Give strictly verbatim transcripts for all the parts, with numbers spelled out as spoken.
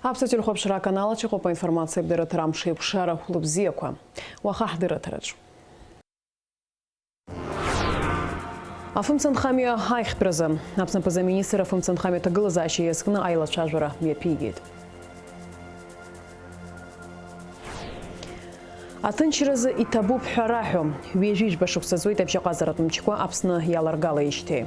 Аԥсуа телехәаԥшра аканал аҿы иҟоуп аинформациатә дырраҭара Амшеиқәшара хәлыбзиақәа. Уаха ҳдырраҭараҿ. Афымцамхамҩа аихтәразы. Аԥсны аԥыза-министр афымцамхамҩа аҭагылазаашьа иазкны аилацәажәара мҩаԥигеит. Аҭынчразы иҭабуп ҳәа раҳәо. Ҩажәи жәба шықәса ҵуеит абжьаҟазаратә мчқәа Аԥсны иаларгалеижьҭеи.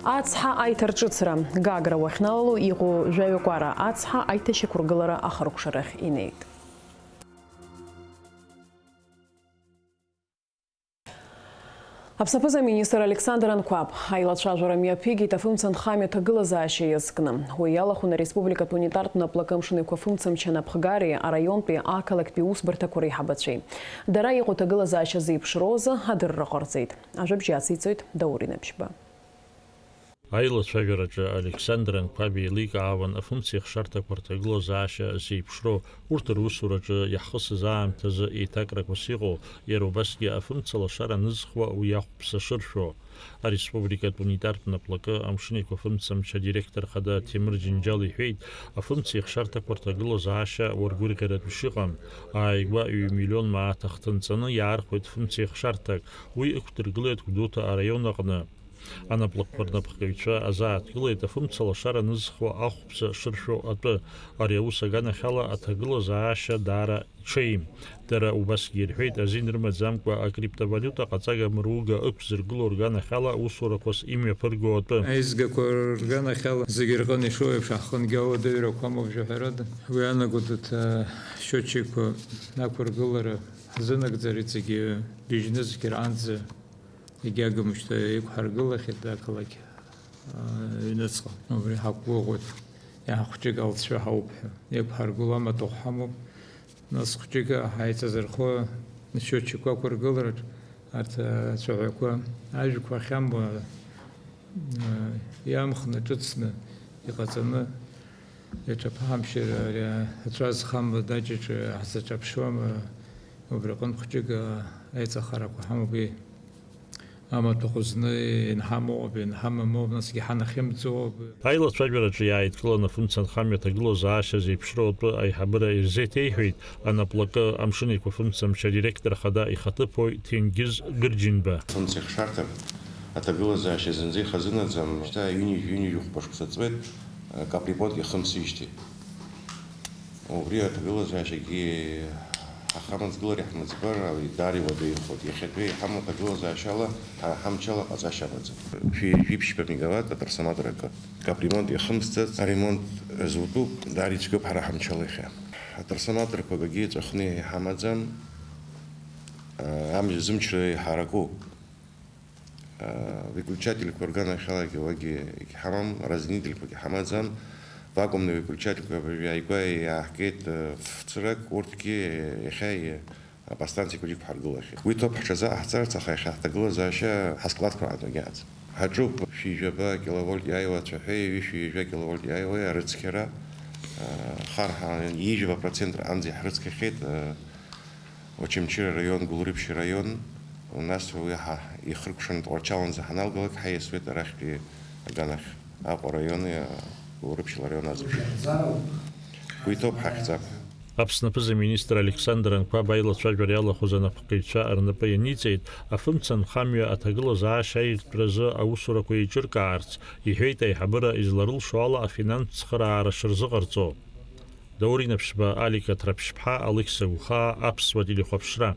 Ацҳа аиҭарҿыцра. Гагра уахьналало иҟоу жәаҩа кәара ацҳа аиҭашьақәыргылара ахыркәшарахь инеит. Аԥсны аԥыза-министр Александр Анқәаб аилацәажәара мҩаԥигеит афымцамхамҩа аҭагылазаашьа иазкны. Уи иалахәын ареспубликатә унитартә наплакы амшын еиқәафымцамч анапхгареи араионтәи ақалақьтәи усбарҭақәа реиҳабацәеи. Дара иҟоу аҭагылазаашьа зеиԥшроу азы адырра ҟарҵеит. Ажәабжь ациҵоит Даур Инаԥшьба. Аилацәажәараҿы Александр Анқәаб еиликаауан афымцеихшарҭақәа рҭагылазаашьа зеиԥшроу, урҭ русураҿы иаҳхысыз аамҭазы еиҭакрақәас иҟоу, иара убасгьы афымца лашара анызхуа уи ахәԥса шыршәо. Ареспубликатә унитартә наплакы амшын еиқәафымцамч адиректор хада Ҭемыр Џьынџьал иҳәеит, афымцеихшарҭақәа рҭагылазаашьа уаргәырӷьаратә шыҟам. Ааигәа ҩ-миллион мааҭ ахҭынҵаны иаархәеит фымцеихшарҭак, уи ықәдыргылеит Гәдоуҭа араион аҟны. Анаплакқәа рнапхгаҩцәа азааҭгылеит афымца лашара анызхуа ахәԥса шыршәо атәы. Ари аус аганахьала аҭагылазаашьа даара ҽеим. Дара убасгьы ирҳәеит, азин рымаӡамкәа акриптовалиута ҟаҵага мыруга ықәзыргыло рганахьала аусурақәас имҩаԥырго атәы. Аизгақәа рганахьала зегьы рҟын ишоу еиԥш аҳхынгьы ауадаҩрақәа амоуп жәаҳәарада. Уи анаго дыҭа счетчикқәа ақәыргылара ҳзынагӡар иҵегьы быжьнызқь раанӡа. Егьагым шьҭа иқәҳаргылахьеит ақалақь, аа, аҩныҵҟа. Убри ҳақәгәыӷуеит, иаҳа хәҷык алҵшәа ҳауп ҳәа. Иқәҳаргыло амаҭәахә ҳамоуп. Нас хәҷык ҳаицазырхо счетчикқәа ақәыргылараҿ арҭ ацәаҳәақәа ажәқәа ахьамоу, аа, иамхны, ҿыцны иҟаҵаны, иаҿаԥаҳамшьар, ари ацәа зхам адаҷаҿы ҳзаҿаԥшуама, убри аҟынтә хәҷык аиҵахарақәа ҳамоуп. Амаҭәахә зны инҳамоуп, инҳамамоуп, насгьы ҳанахьымӡоуп. Аилацәажәараҿы иааидкыланы афымца анхамҩа аҭагылазаашьа зеиԥшроу атәы аиҳабыра ирзеиҭеиҳәеит анаплакы амшын еиқәафымцамч адиректор хада ихаҭыԥуаҩ Ҭенгиз Гырџьынба. Афымца ихшарҭа аҭагылазаашьа зынӡа ихазынаӡам, шьҭа ҩынҩажәи ҩынҩажәи хәба шықәса ҵуеит, капремонт иахымсижьҭеи. Убри аҭагылазаашьагьы ҳахамыҵгылар иаҳмыӡбар, уи даара иуадаҩхоит. Иахьатәи иҳамоу аҭагылазаашьала, ҳара ҳамчала ҟаҵашьа амаӡам. Шәи жәиԥшьба мегаватт атрансформаторқәа капремонт иахымсӡац, аремонт зутәуп, даара ицәгьоуп ҳара ҳамчала иахьа. Атрансформаторқәа акгьы ҵәахны иҳамаӡам, амч-, зымчра иҳаракуп. Выключательқәа рганахьалагьы уагьы егьҳамам, разделительқәагьы ҳамаӡам, вакуумный выключательқәа абыржәы ааигәа иааҳгеит, ф-, цырак, урҭгьы иахьа аподстанциақәагьы ықәҳаргылахьеит. Уи ҭоуп ҳҽазааҳҵарц, аха иахьа ҳҭагылазаашьа ҳаскладқәа аҟны агьааӡам. Ҳаҿуп шәи жәаба киловольт иааиуа ацәаҳәеи ҩышәи ҩажәа киловольт иааиуа арыцқьара, хар ҳа-, ҩажәа процент раанӡа иаҳрыцқьахьеит. Очамчыра араион, Гәылрыԥшь араион, нас уи ҳа-, ихыркәшаны Тҟәарчаланӡа ҳаналгалак, ҳаиасуеит арахьтәи аганахь, Аҟәа араиони, а, Гәылрыԥшь араион азбжак. Уи ҭоуп ҳахьӡап. Аԥсны аԥыза-министр Александр Анқәаб аилацәажәара иалахәыз анапхгаҩцәа рнапы ианиҵеит, афымца анхамҩа аҭагылазаашьа аиртәразы аусурақәа еиҿыркаарц, иҳәеит аиҳабыра изларылшо ала афинанстә цхыраара шырзыҟарҵо. Даур Инаԥшьба, Алик Аҭраԥшьԥҳа, Алықьса Гәхаа, Аԥсуа телехәаԥшра.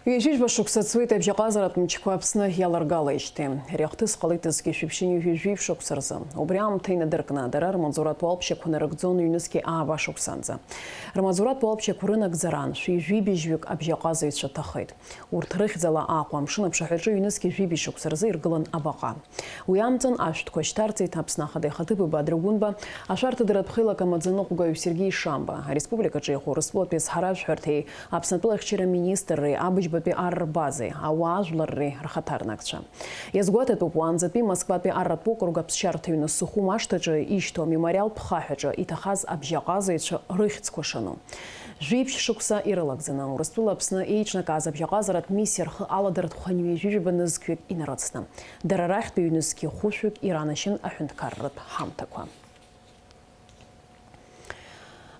Ҩажәижәба шықәса ҵуеит абжьаҟазаратә мчқәа Аԥсны иаларгалеижьҭеи. Ари ахҭыс ҟалеит зқьи жәшәи ԥшьынҩажәи жәиԥшь шықәса рзы. Убри аамҭа инадыркны, дара рмаҵуратә уалԥшьақәа нарыгӡон ҩнызқьи ааба шықәсанӡа. Рмаҵуратә уалԥшьақәа рынагӡараан шәи жәибжьҩык абжьаҟазаҩцәа ҭахеит. Урҭ рыхьӡала Аҟәа амшын аԥшаҳәаҿы ҩнызқьи жәибжь шықәса рзы иргылан абаҟа. Уи амҵан ашәҭқәа шьҭарҵеит Аԥсны Ахада ихаҭыԥуаҩ Бадра Гәынба, ашәарҭадаратә хеилак амаӡаныҟәгаҩ Сергеи Шамба, ареспубликаҿы иҟоу Урыстәылатәи азҳара ашәҳәарҭеи Аԥснытәыла ахьчара министрреи абыжьбатәи ар рбазеи, ауаа жәларреи рхаҭарнакцәа. Иазгәаҭатәуп, уаанӡатәи Москватәи арратә округ аԥсшьарҭа ҩны Сухум ашҭаҿы ишьҭоу амемориалтә хаҳәаҿы иҭахаз абжьаҟазаҩцәа рыхьӡқәа шану. Жәиԥшь шықәса ирылагӡаны Урыстәыла Аԥсны еиҿнакааз абжьаҟазаратә миссиа рхы аладыртә хәанҩажәижәаба нызқьҩык инарыцны, дара рахьтә ҩнызқьи хәышәҩык иранашьан аҳәынҭқарратә ҳамҭақәа.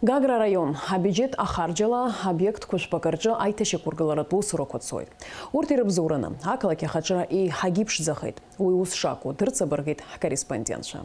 Гагра араион абиуџьет ахарџьала обиектқәа жәпакы рҿы аиҭашьақәыргыларатә усурақәа цоит. Урҭ ирыбзоураны ақалақь ахаҿра еиҳагьы иԥшӡахеит. Уи ус шакәу дырҵабыргит ҳкорреспондентцәа.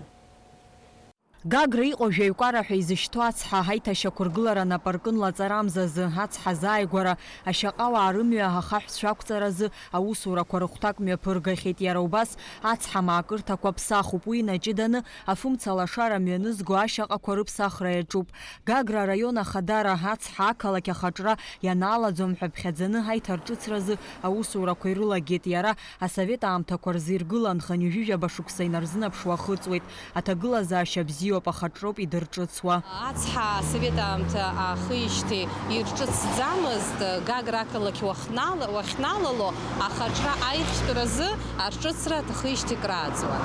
Гагра иҟоу Жәаҩкәара ҳәа изышьҭоу ацҳа аиҭашьақәыргылара напаркын лаҵарамзазы, ацҳа азааигәара, ашьаҟауаа рымҩа ахаҳәцәа ақәҵаразы аусурақәа рыхәҭак мҩаԥыргахьеит. Иара убас ацҳа маакырҭақәа ԥсахуп. Уи инаҷыданы афымца лашара мҩанызго ашьаҟақәа рыԥсахра иаҿуп. Гагра араион ахадара ацҳа ақалақь ахаҿра ианаалаӡом ҳәа ԥхьаӡаны аиҭарҿыцразы аусурақәа ирылагеит. Иара асовет аамҭақәа рзы иргылан, хынҩажәижәаба шықәса инарзынаԥшуа ахыҵуеит. Аҭагылазаашьа бзиоуп, ахаҿроуп идырҿыцуа. Ацҳа асовет аамҭа аахижьҭеи ирҿыцӡамызт, Гагра ақалақь уахнала-, уахьналало ахаҿра аихьтәразы арҿыцра аҭахижьҭеи крааҵуан.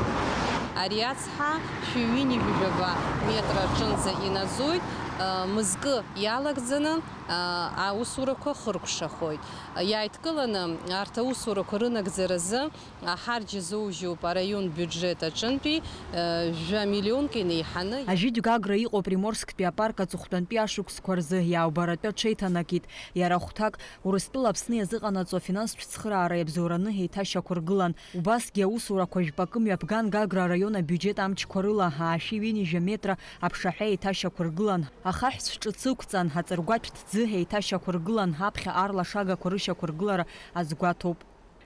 Ари ацҳа шәи ҩынҩажәижәаба метра аҿынӡа инаӡоит, мызкы иалагӡаны аусурақәа хыркәшахоит. Иааидкыланы арҭ аусурақәа рынагӡаразы Аҳарџь азоужьуп араион биуџьет аҿынтәи, э, жәа миллионк инеиҳаны. Ажәытә Гагра иҟоу Приморсктәи апарк аҵыхәтәантәи ашықәсқәа рзы иаубаратәы аҽеиҭанакит. Иара хәҭак Урыстәыла Аԥсны иазыҟанаҵо афинанстә цхыраара иабзоураны еиҭашьақәыргылан. Убасгьы аусурақәа жәпакы мҩаԥган Гагра араион абиуџьет амчқәа рыла аашәи ҩынҩажәа метра аԥшаҳәа еиҭашьақәыргылан. Ахаҳәцә ҿыц ықәҵан, аҵыргәатә ҭӡы еиҭашьақәыргылан, аԥхьа арлашагақәа рышьақәыргылара азгәаҭоуп.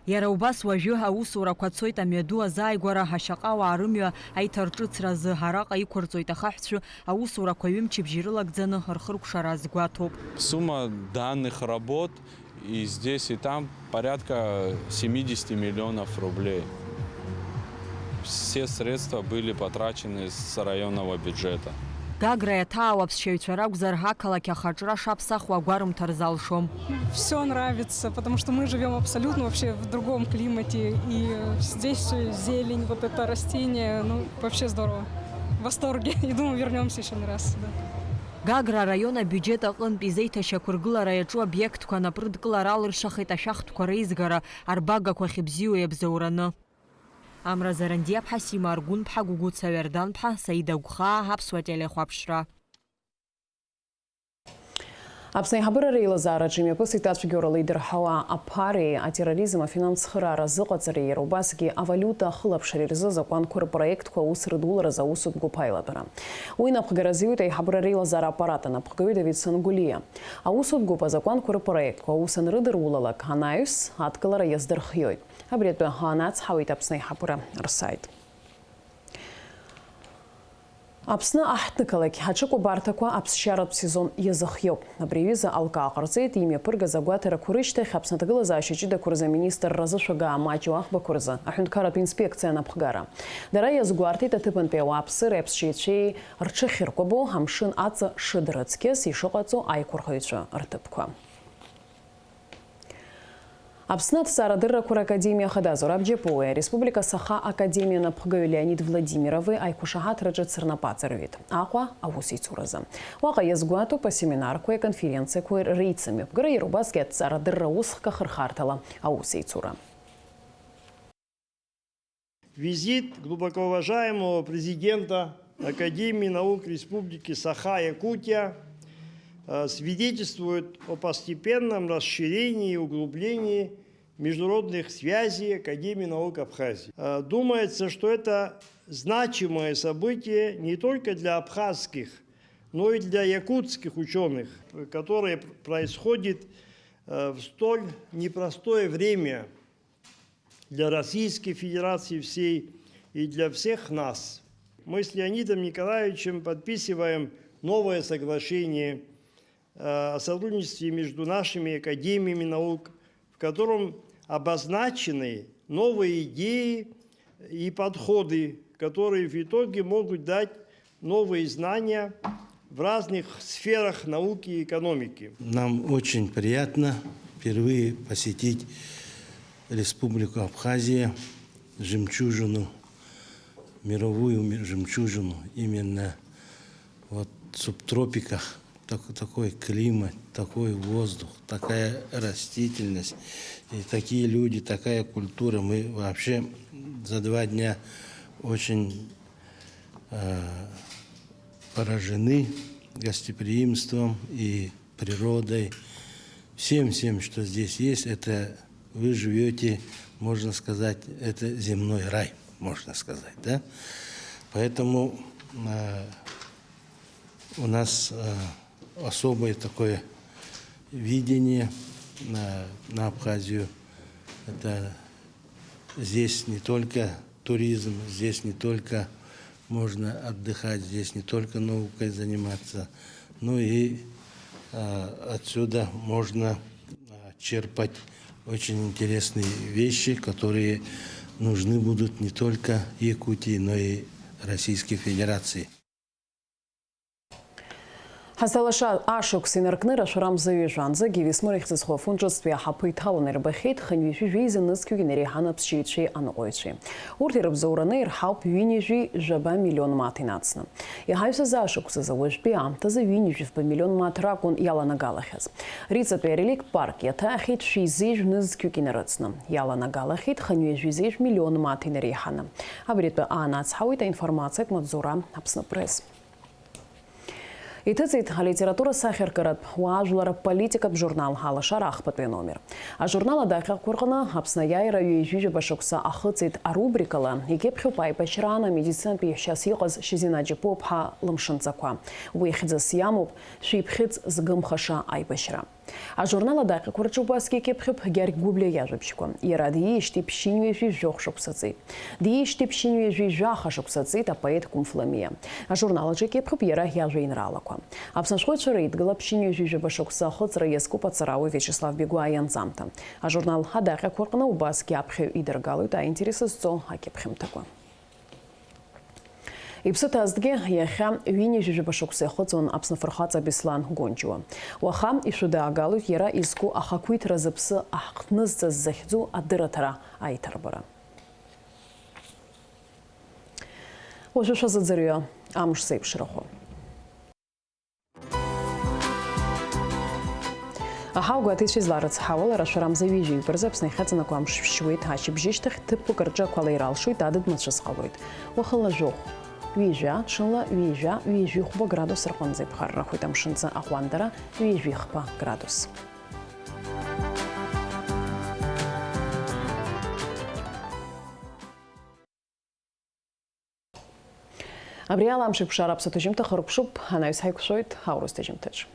Иара убас уажәы аусурақәа цоит амҩаду азааигәара, ашьаҟауаа рымҩа аиҭарҿыцразы, араҟа иқәырҵоит ахаҳәцәы, аусурақәа ҩымчыбжь ирылагӡаны рхыркәшара азгәаҭоуп. Сумма данных работ и здесь, и там порядка семидесяти миллионов рублей. Все средства были потрачены с районного бюджета. Гагра иаҭаау аԥсшьаҩцәа ракәзар, ақалақь ахаҿра шаԥсахуа агәарымҭа рзалшом. Всё нравится, потому что мы живём абсолютно вообще в другом климате, и здесь всё зелень, вот это растение, ну, вообще здорово. В восторге, и думаю, вернёмся ещё не раз сюда. Гагра араион абиуџьет аҟынтә изеиҭашьақәыргылара иаҿу обиектқәа анапрыдкылара алыршахеит ашәахтәқәа реизгара, арбагақәа ахьыбзиоу иабзоураны. Амра Зарандиаԥҳа, Сима Аргәынԥҳа, Гәыгәыца Ҩарданԥҳа, Саида Гәхаа, Аԥсуа телехәаԥшра. Аԥсны аиҳабыра реилазаараҿы имҩаԥысит ацәгьоурала идырҳауа аԥареи атерроризм афинанс цхыраара азыҟаҵареи, иара убасгьы авалиута ахылаԥшреи рзы азакәанқәа рпроектқәа аус рыдуларазы аусутә гәыԥ аилатәара. Уи инапхгара азиуит аиҳабыра реилазаара аппарат анапхгаҩы Давид Сангәлиа. Аусутә гәыԥ азакәанқәа рпроектқәа аус анрыдырулалак, анаҩс адкылара иаздырхиоит. Абри атәы аанацҳауеит Аԥсны аиҳабыра рсайт. Аԥсны аҳҭнықалақь аҽыкәабарҭақәа аԥсшьаратә сезон иазыхиоуп. Абри аҩыза алкаа ҟарҵеит, имҩаԥыргаз агәаҭарақәа рышьҭахь Аԥсны аҭагылазаашьа ҷыдақәа рзы аминистрра зышәага маҷу аӷбақәа рзы аҳәынҭқарратә инспекциа анапхгара. Дара иазгәарҭеит аҭыԥантәи ауааԥсыреи аԥсшьаҩцәеи рҽыхьыркәабо, амшын аҵа шыдрыцқьаз ишыҟаҵо аиқәырхаҩцәа рҭыԥқәа. Аԥсны аҭҵаарадыррақәа ракадемиа ахада Зураб Џьапуиа, ареспублика асаха академиа анапхгаҩ Леонид Владимирови аиқәышаҳаҭра ҿыц рнапы аҵарҩит Аҟәа аусеицуразы. Уаҟа иазгәаҭоуп асеминарқәеи аконференциақәеи реицымҩаԥгара, иара убасгьы аҭҵаарадырра усхк ахырхарҭала аусеицура. Визит глубоко уважаемого президента Академии наук Республики Саха-Якутия, э, свидетельствует о постепенном расширении и углублении международных связей Академии наук Абхазии. Э, думается, что это значимое событие не только для абхазских, но и для якутских учёных, которое происходит, э, в столь непростое время для Российской Федерации всей и для всех нас. Мы с Леонидом Николаевичем подписываем новое соглашение, э, о сотрудничестве между нашими академиями наук, в котором обозначены новые идеи и подходы, которые в итоге могут дать новые знания в разных сферах науки и экономики. Нам очень приятно впервые посетить Республику Абхазия, жемчужину, мировую ми-, жемчужину, именно вот в субтропиках Так-, такой климат, такой воздух, такая растительность, и такие люди, такая культура. Мы вообще за два дня очень, э, поражены гостеприимством и природой. Всем, всем, что здесь есть, это вы живёте, можно сказать, это земной рай, можно сказать, да? Поэтому, э, у нас, э, особое такое видение на, на Абхазию. Это здесь не только туризм, здесь не только можно отдыхать, здесь не только наукой заниматься, но и, э, отсюда можно, э, черпать очень интересные вещи, которые нужны будут не только Якутии, но и Российской Федерации. Ҳазҭалаша ашықәс инаркны рашәара мза ҩажәа анӡагьы Висмыр ихьӡызхуа афон ҿыцтәи аҳаԥы иҭаланы ирбахьеит хынҩажәи жәеиза нызқьҩык инереиҳаны аԥсшьаҩцәеи аныҟәаҩцәеи. Урҭ ирыбзоураны ирҳауп ҩынҩажәи жәаба миллион мааҭ инацны. Иҳаҩсыз ашықәсазы уажәтәи аамҭазы ҩынҩажәи жәаба миллион мааҭ ракәын иаланагалахьаз. Риҵатәи ареликтә парк иаҭаахьеит шәи зеижә нызқьҩык инарыцны. Иаланагалахьеит хынҩажәи зеижә миллион мааҭ инареиҳаны. Абри атәы аанацҳауеит аинформациатә маҵзура Аԥсны Пресс. Иҭыҵит алитература сахьаркыратә уаажәлар аполитикатә журнал Алашара ахԥатәи аномер. Ажурнал адаҟьақәа рҟны Аԥсны аиааира ҩажәи жәаба шықәса ахыҵит арубрикала икьыԥхьуп аибашьраан амедицинатә еиҳәшьас иҟаз Шьазина Џьапуаԥҳа лымшынҵақәа. Уи хьӡыс иамоуп Шәиԥхьыӡ згымхаша аибашьра. Ажурнал адаҟьақәа рҿы убасгьы икьыԥхьуп Гьаргь Гәыблиа иажәабжьқәа. Иара диижьҭеи ԥшьынҩажәи жәохә шықәса ҵит. Диижьҭеи ԥшьынҩажәи жәаха шықәса ҵит апоет Кәымф Ламиа. Ажурнал аҿы икьыԥхьуп иара иажәеинраалақәа. Аԥсны ашәҟәыҩҩцәа реидгыла ԥшьынҩажәи жәаба шықәса ахыҵра иазкуп аҵарауаҩ Виачеслав Бигәаа ианҵамҭа. Ажурнал адаҟьақәа рҟны убасгьы аԥхьаҩ идыргалоит аинтерес зҵоу акьыԥхьымҭақәа. Иԥсы ҭазҭгьы иахьа ҩынҩажәи жәаба шықәса иахыҵуан Аԥсны афырхаҵа Беслан Гонџьуа. Уаха ишәыдаагалоит иара изку ахақәиҭра зыԥсы ахҭнызҵаз захьӡу адырраҭара аиҭарбара. Уажәы шәазыӡырҩы амш зеиԥшрахо. Аҳауа гәаҭеицәа изларыцҳауала, рашәара мза ҩажәи жәаҩык рзы Аԥсны иахьаҵанакуа амш шәшьуеит, ашьыбжьышьҭахь ҭыԥқәак рҿы ақәа леира алшоит, адыд мацәыс ҟалоит. Уахынла жәохә, ҩажәа, ҽынла ҩажәа, ҩажәи хәба градус рҟынӡа иԥхаррахоит, амшынҵы аҟәандара ҩажәи хԥа градус. Абри ала амш еиқәшара аԥсаҭа ҭыжьымҭа хыркәшоуп, анаҩс ҳаиқәшәоит аурыс ҭыжьымҭаҿ.